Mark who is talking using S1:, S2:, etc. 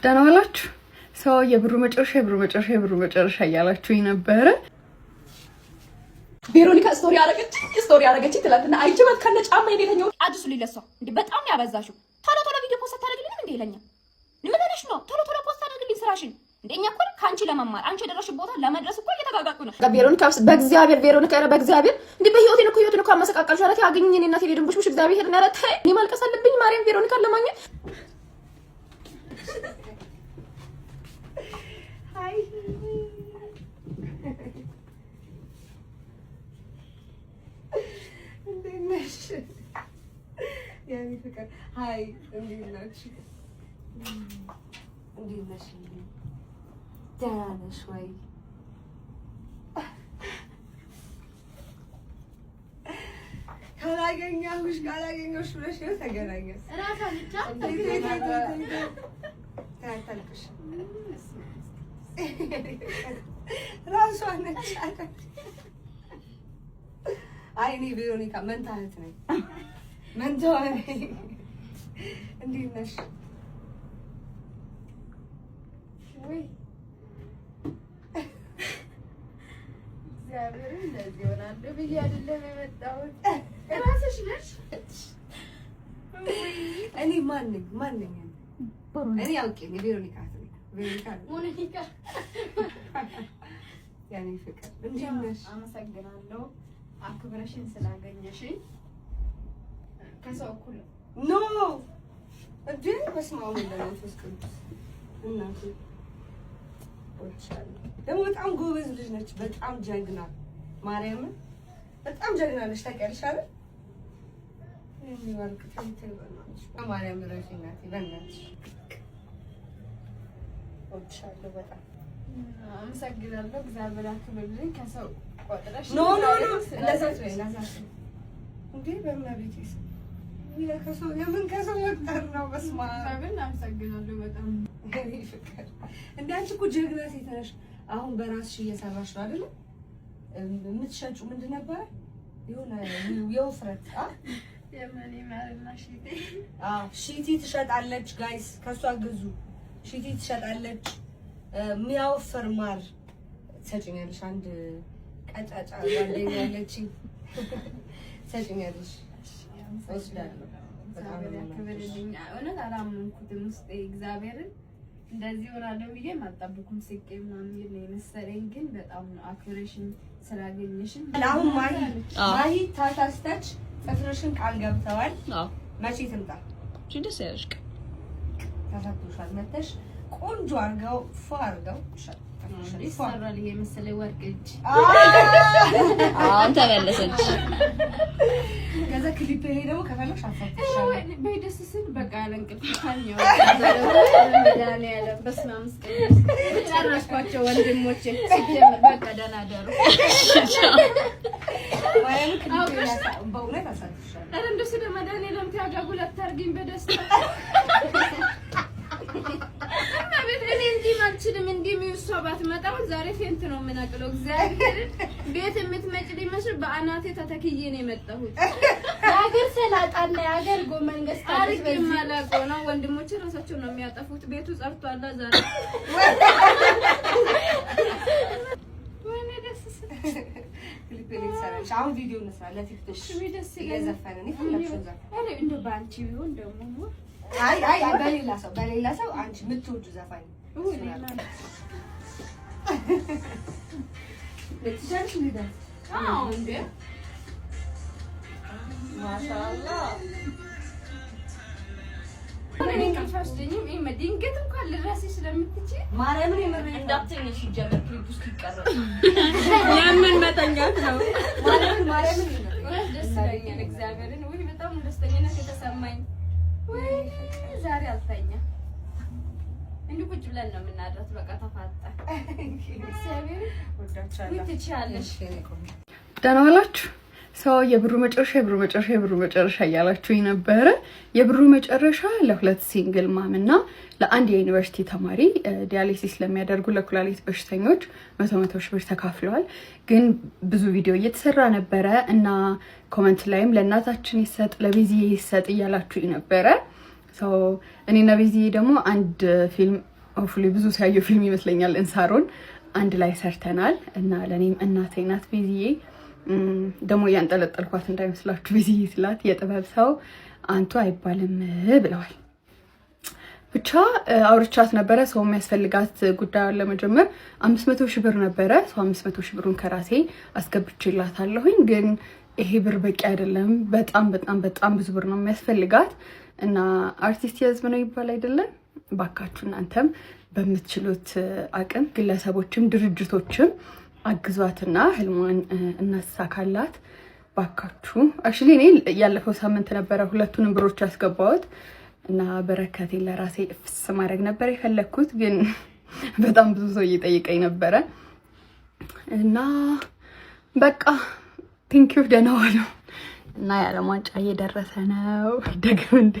S1: ደህና ዋላችሁ። So የብሩ መጨረሻ፣ የብሩ መጨረሻ፣ የብሩ መጨረሻ እያላችሁኝ ነበረ።
S2: ቬሮኒካ story አረገች፣ story አረገች ትላንትና አይቼ ከነ ጫማ የተኛው።
S3: አድርሱልኝ ለሷ። እንዴ፣ በጣም ነው ያበዛሽው። ቶሎ ቶሎ ቪዲዮ post አታደርግልንም እንዴ ይለኛል። ምን ሆነሽ ነው? ቶሎ ቶሎ post አድርግልኝ ስራሽን። እንዴ፣ እኛ እኮ ከአንቺ ለመማር፣ አንቺ የደረስሽ ቦታ ለመድረስ እኮ እየተጋጋጥኩ ነው።
S2: ቬሮኒካ፣ በእግዚአብሔር ቬሮኒካ፣ ኧረ በእግዚአብሔር፣ እንዴ፣ በህይወቴን እኮ፣ ህይወቴን እኮ አመሰቃቀልሽ። ኧረ ተይ አግኝኝ፣ እኔ እናቴ ድንቡሽቡሽ፣ እግዚአብሔር፣ ኧረ ተይ፣ እኔ ማልቀስ አለብኝ ማርያም ቬሮኒካን ለማግኘት።
S4: Hi፣ እንዴት ነሽ? የኔ ፍቅር፣ hi፣ እንዴት ናችሁ? እንዴት ነሽ? ደህና ነሽ ወይ? ካላገኘሁሽ፣ ካላገኘሁሽ ብለሽ ነው፣ ተገናኘን። ታልቅሽ ራሷ ነች። አይ፣ እኔ ቬሮኒካ መንታ እህት ነኝ። መንታዋ ነኝ። እንዴት ነሽ?
S1: እግዚአብሔር፣ እንደዚህ ይሆናል ብዬ አይደለም የመጣሁት። እራስሽ ነሽ።
S4: እኔ ማን ነኝ? ማን ነኝ? እኔ አውቄ ነው ቬሮኒካ እህት ነኝ። ቬሮኒካ
S1: ሞኒካ።
S4: የኔ ፍቅር፣ እንዴት ነሽ?
S1: አመሰግናለሁ አክብረሽን ስላገኘሽኝ። ከሰው እኩል
S4: No እንዴ! በስመ አብ ወወልድ ወመንፈስ ቅዱስ። እናቴ፣ እወድሻለሁ። ደግሞ በጣም ጎበዝ ልጅ ነች። በጣም ጀግና፣ ማርያምን በጣም ጀግና ነች። ታውቂያለሽ አይደል? የሚባርክ፣ ተይ ተይ፣ በእናትሽ በማርያም ረፊ እናቴ፣ በእናትሽ እወድሻለሁ በጣም።
S1: አመሰግናለሁ። እግዚአብሔር ያክብርልኝ። ከሰው ቆጥረሽ
S4: No, no, no፣ እንደዛ አትበይ፣ እንደዛ አትበይ። እንዴ፣ በእመቤቴ ስም፣ ከሰው የምን ከሰው መቁጠር ነው? በስመ አብ።
S1: እግዚአብሔርን አመሰግናለሁ በጣም።
S4: የኔ ፍቅር፣ እንደ አንቺ እኮ ጀግና ሴት ነሽ። አሁን በራስሽ እየሰራሽ ነው አይደለ? የምትሸጩ ምንድን ነበረ? የሆነ የውፍረት
S1: የመኔ ማርና ሺቴ።
S4: አዎ፣ ሺቲ ትሸጣለች። Guys፣ ከሷ ግዙ። ሺቲ ትሸጣለች። የሚያወፍር ማር ትሰጭኛለሽ። አንድ ቀጫጫ ጓደኛ አለችኝ፣ ትሰጭኛለሽ። እወስዳለሁ። በጣም
S1: እግዚአብሔር
S4: ነው የምወድሽ።
S1: ያክብርልኝ። እውነት አላመንኩትም ውስጤ፣ እግዚአብሔርን እንደዚህ ሆናለሁ ብዬ አልጠብኩም። ስቄ ምናምን ነው የመሰለኝ፣ ግን በጣም ነው አክብረሽኝ ስላገኘሽኝ።
S4: አሁን ማሂ፣ ማሂ ታታስተች ጥፍርሽን ቃል ገብተዋል። መቼ ትምጣ?
S2: ደስ ያለሽ።
S4: ተሰጥቶሻል። መተሽ ቆንጆ አድርገው ፎ አድርገው ጥፍርሽን ፏ
S1: ይሰራል ይሄ መሰለኝ ወርቅ እጅ።
S2: አሁን ተመለሰች።
S4: ከዛ ክሊፕ ላይ ደግሞ ከፈለግሽ አሳትሻለሁ።
S1: በደስ ስል በቃ ያለ እንቅልፍ ተኛሁ። መድኃኒዓለም፣ በስመ አብ ቅዱስ፣ ጨረስኳቸው ወንድሞቼ። ሲጀምር በቃ ደህና ደሩ።
S4: ማርያምን ክሊፕ ላይ በእውነት አሳትሻለሁ።
S1: ኧረ እንደው ስለ መድኃኒዓለም ተያጋጉል አታርጊኝ በደስታ። እመቤት፣ እኔ እንዲህ አልችልም። እንዲህ እሷ ባትመጣ አሁን ዛሬ faint ነው የምነቅለው። እግዚአብሔርን ቤት የምትመጪ ሊመስል በአናቴ ተተክዬ ነው የመጣሁት።
S5: የሀገር ሰላጣና የሀገር ጎመን ገዝታለች።
S1: አርጌ
S5: በዚህ
S1: የማላውቀው ነው። ወንድሞቼ ራሳቸው ነው የሚያጠፉት። ቤቱ ጸርቷላ ዛሬ። ወይኔ ደስ ስል
S4: ክሊፕ ላይ ትሰራለሽ። አሁን ቪዲዮ እንስራ ለቲክቶክ።
S1: እሺ፣ ደስ ይለኛል።
S4: እየዘፈንን የፈለግሽውን ዘፈን።
S1: ኧረ እንደው በአንቺ ቢሆን ደግሞ
S4: አይ አይ አይ፣ በሌላ ሰው፣ በሌላ ሰው፣ አንቺ የምትወጂው ዘፋኝ።
S1: ውይ፣ ሌላ
S4: ትችያለሽ እንዴ?
S1: አዎ እንዴ።
S2: ማሻአላህ።
S1: እኔ እንቅልፍ አይወስደኝም። ይሄ ድንገት እንኳን ልረሲ ስለምትችል
S4: ማርያምን የምሬን ነው።
S3: እንዳትተኝ ሲጀመር ክሊፕ ውስጥ ይቀረጽ።
S2: የምን መተኛት ነው?
S4: ማርያምን፣ ማርያምን የምሬን
S1: እውነት ደስ ይለኛል። እግዚአብሔርን፣ ውይ፣ በጣም ደስተኝነት የተሰማኝ። ውይ፣ ዛሬ አልተኛ፣ እንዲህ ቁጭ ብለን ነው የምናድራት። በቃ ተፋጠ እግዚአብሔር።
S4: ወዳችኋለሁ።
S1: ውይ፣ ትችያለሽ።
S4: እሺ፣ የኔ ቆንጆ።
S1: ደህና ዋላችሁ። So የብሩ መጨረሻ፣ የብሩ መጨረሻ፣ የብሩ መጨረሻ እያላችሁኝ ነበረ። የብሩ መጨረሻ ለሁለት single mom እና ለአንድ የዩኒቨርሲቲ ተማሪ፣ dialysis ለሚያደርጉ ለኩላሊት በሽተኞች 100 100 ሺህ ብር ተካፍለዋል። ግን ብዙ ቪዲዮ እየተሰራ ነበረ እና comment ላይም ለእናታችን ይሰጥ፣ ለቤዚዬ ይሰጥ እያላችሁኝ ነበረ። እኔና ቤዝዬ ደግሞ አንድ ፊልም፣ hopefully ብዙ ሰው ያየው ፊልም ይመስለኛል፣ እንሳሮን አንድ ላይ ሰርተናል እና ለእኔም እናቴ ናት ቤዝዬ። ደግሞ እያንጠለጠልኳት እንዳይመስላችሁ፣ ቤዝዬ ስላት የጥበብ ሰው አንቱ አይባልም ብለዋል። ብቻ አውርቻት ነበረ። ሰው የሚያስፈልጋት ጉዳዩን ለመጀመር 500,000 ብር ነበረ። So 500,000 ብሩን ከራሴ አስገብቼላታለሁኝ። ግን ይሄ ብር በቂ አይደለም። በጣም በጣም በጣም ብዙ ብር ነው የሚያስፈልጋት እና አርቲስት የህዝብ ነው ይባል አይደለም። ባካችሁ እናንተም በምትችሉት አቅም ግለሰቦችም ድርጅቶችም አግዟትና ህልሟን እናሳካላት ባካችሁ። Actually እኔ ያለፈው ሳምንት ነበረ ሁለቱንም ብሮች ያስገባሁት እና በረከቴን ለራሴ እፍስ ማድረግ ነበር የፈለግኩት፣ ግን በጣም ብዙ ሰው እየጠየቀኝ ነበረ እና በቃ thank you፣ ደህና ዋሉ። እና የዓለም ዋንጫ እየደረሰ ነው። ደግም እንዴ።